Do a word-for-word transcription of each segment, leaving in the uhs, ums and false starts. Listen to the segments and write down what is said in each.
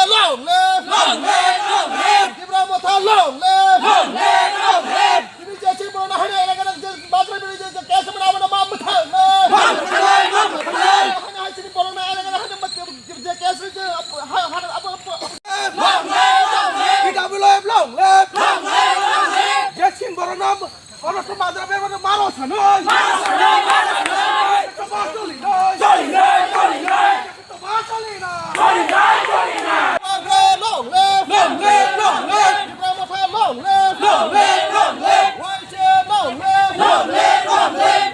Long live! Long live! Long live! Tipra Motha long live! Long live! Long live! Tini je si borok no hwnwi elaka no je bajra bini je je case mwnwi abono ma mwthang no. Ma mwthang lai, ma mwthang lai. Hwnwi hai chini borok no elaka no hwnwi je case je ha ha abo. Long live! Long live! Long live! Long live! Je si borok no Kono to madra berma to maro sanoi. Maro sanoi, maro sanoi. To ba choli noi. Choli noi, choli noi. To ba choli noi. Choli noi, choli noi. Long live, long live, long live. Tipra Motha long live. Long live, long live. Y C A long live. Long live, long live.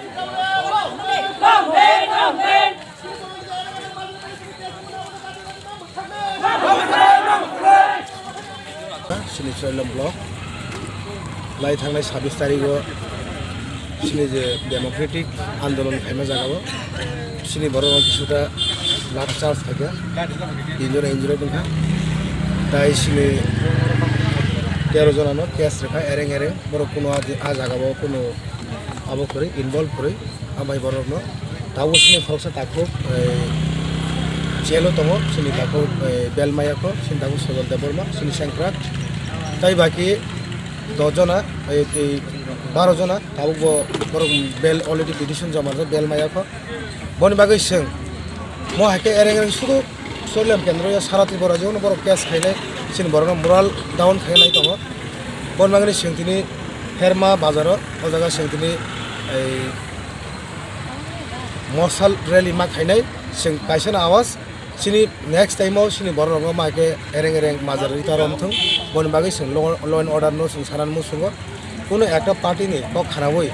Long live, long live. Chini Choilam block lai thangnai sabis tarigo chini je democratic andolon khaima jagao chini borok kisuta lathi charge khaikha, tinjon injured wngkha, tai chini tero jonano case rwkha ereng ereng, borok kuno a jagao kuno abo kwrwi involve kwrwi. Ambai borokno tabuk chini khoroksa takhuk, eh, jail-o tongo, chini takhuk, eh, bail maya kho, chini takhuk Sojol Debbarma, chini sengkrak. Tai baki dos jona, eh, tei baro jona tabuk bo borok bail already petition joma rijak, bail maya kho. Boni bagwi chwng mo hai khe ereng ereng sudu Choilam kendro ya sara Tripura jagao borok case khainai, chini borokno moral down khainai tongo. Boni bagwi chwng tini Herma bazaro, o jaga chwng tini ei mosal rally ma khainai, chwng kaisa no awas, chini next time o chini borok rokno ma khe ereng ereng majra rita rom thung, boni bagwi chwng law, law and order no chwng sanani muchungo, kuno ekta party ni kok khanaui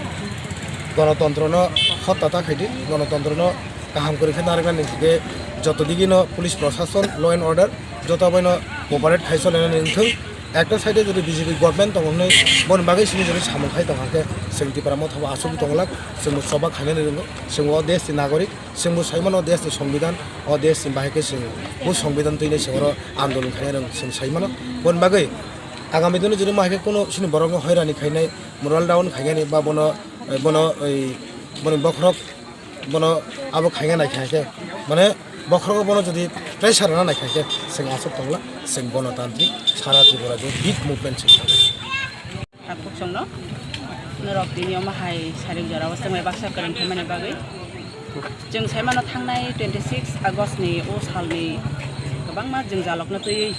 gonotontro no hotta ta khaidi, gonotontro no kaham kwrwi khe narwknani hwnkhe joto digino police prosason, law and order joto aboino cooperate khai cholainani wngthung. Ekta side-o jodi B J P government tongo hwnwi boni bagwi simi jodi samung khai tongkha khe chwng Tipra Motha bo asugwi tongwlak, chwngbo choba khainani rwngo, chwngbo o desh ni nagorik, chwngbo saimano o desh ni songbidan, o desh ni bahai khe chwng bo songbidan twinai chwng oro andolon khainai rwng chwng saimano. Boni bagwi agami dino jodi ma hai khe kuno chini borokno hoirani khainai, moral down khainani ba bono, bono, boni bokhorok bono abo khaina naikha khe, mane bokhorogo bono jodi pressure rwna naikha khe, chwng aswk tongla, chwng gonotantrik sara Tripura je big movement chwng thangnai. Takhuk chwngno norok tini omo hai sarik jorao swngbai baksa kwrwng khaimani bagwi. Chwng saimano thangnai twenty six August ni o salni kwbangma jwngjalokno twiwi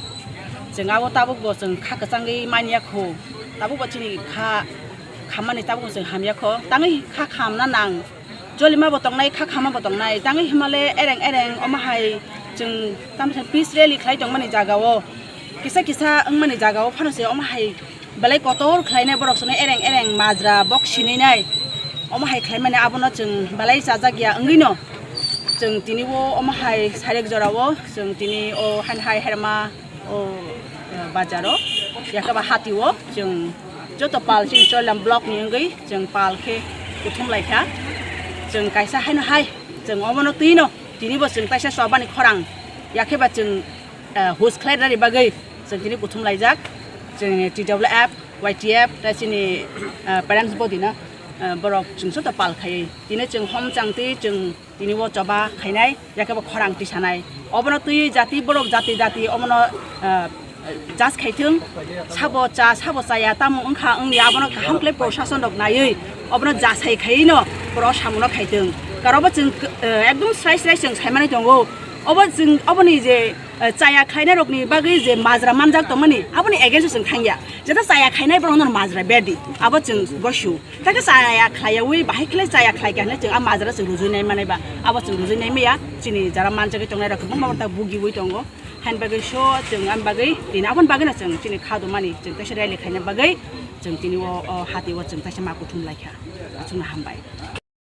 chwng abo tabukbo chwng kha kwchangwi manya kho, tabukbo chini kha khammani tabukbo chwng hamya kho, tangwi kha khamna nang. Jolima bo tongnai, kha khama bo tongnai. Tangwi himale ereng ereng omo hai chwng tamsa peace rally khlai tongmani jagao, kisa kisa wngmani jagao phano se omo hai belai kotor khlainai borok songno ereng ereng majra bok sinwi nai. Omo hai khlaimani abono chwng belai chajak ya wngwi no chwng tini o omo hai sarik jorao chwng tini o han hai herma o, eh, bazaro, yakaba hatio chwng joto pal chini Choilam block ni wngwi chwng pal khe kuthum laikha. Chwng kaisa haino hai chwng omono twino tinibo chwng kaisa chobani khorang yakheba chwng, eh, hus khlai rani bagwi chwng tini kuthum laijak. Chwng T W F, Y T F, tei chini, eh, parents body no, eh, borok chwng joto pal khaiwi tini chwng hom chang twi chwng tini o choba khainai, yakhe bo khorang tisanai. Obono twi jati borok jati jati omono, ah, jas khaithwng, sabo cha, sabo chaya, tamo wngkha wngya, abono kaham khlai prosason rok naiwi obono jasai khaiwi no borok samuno khaithwng. Karobo chwng, eh, ekdom srai srai chwng saimani tongo. Obo chwng, oboni je, eh, chaya khlainai rokni bagwi je majra manjak tongmani, aboni against o chwng thangya. Jeta chaya khainai borok no majra bedi, abo chwng gosu. Tei khe chaya khlaiyaui bahai khlai chaya khlaikha hinwi chwng a majra chwng rujui nai manai ba, abo chwng rujui nai maya, chini jara manjagwi tongnai rok kwbangma ta bugiui tongo. Hain bagwi so chwng ani bagwi tini aboni bagwino chwng chini kha dumani chwng teisa rally khaina bagwi chwng tini o, o hati o chwng teisa ma kuthum laikha, chwngno hambai.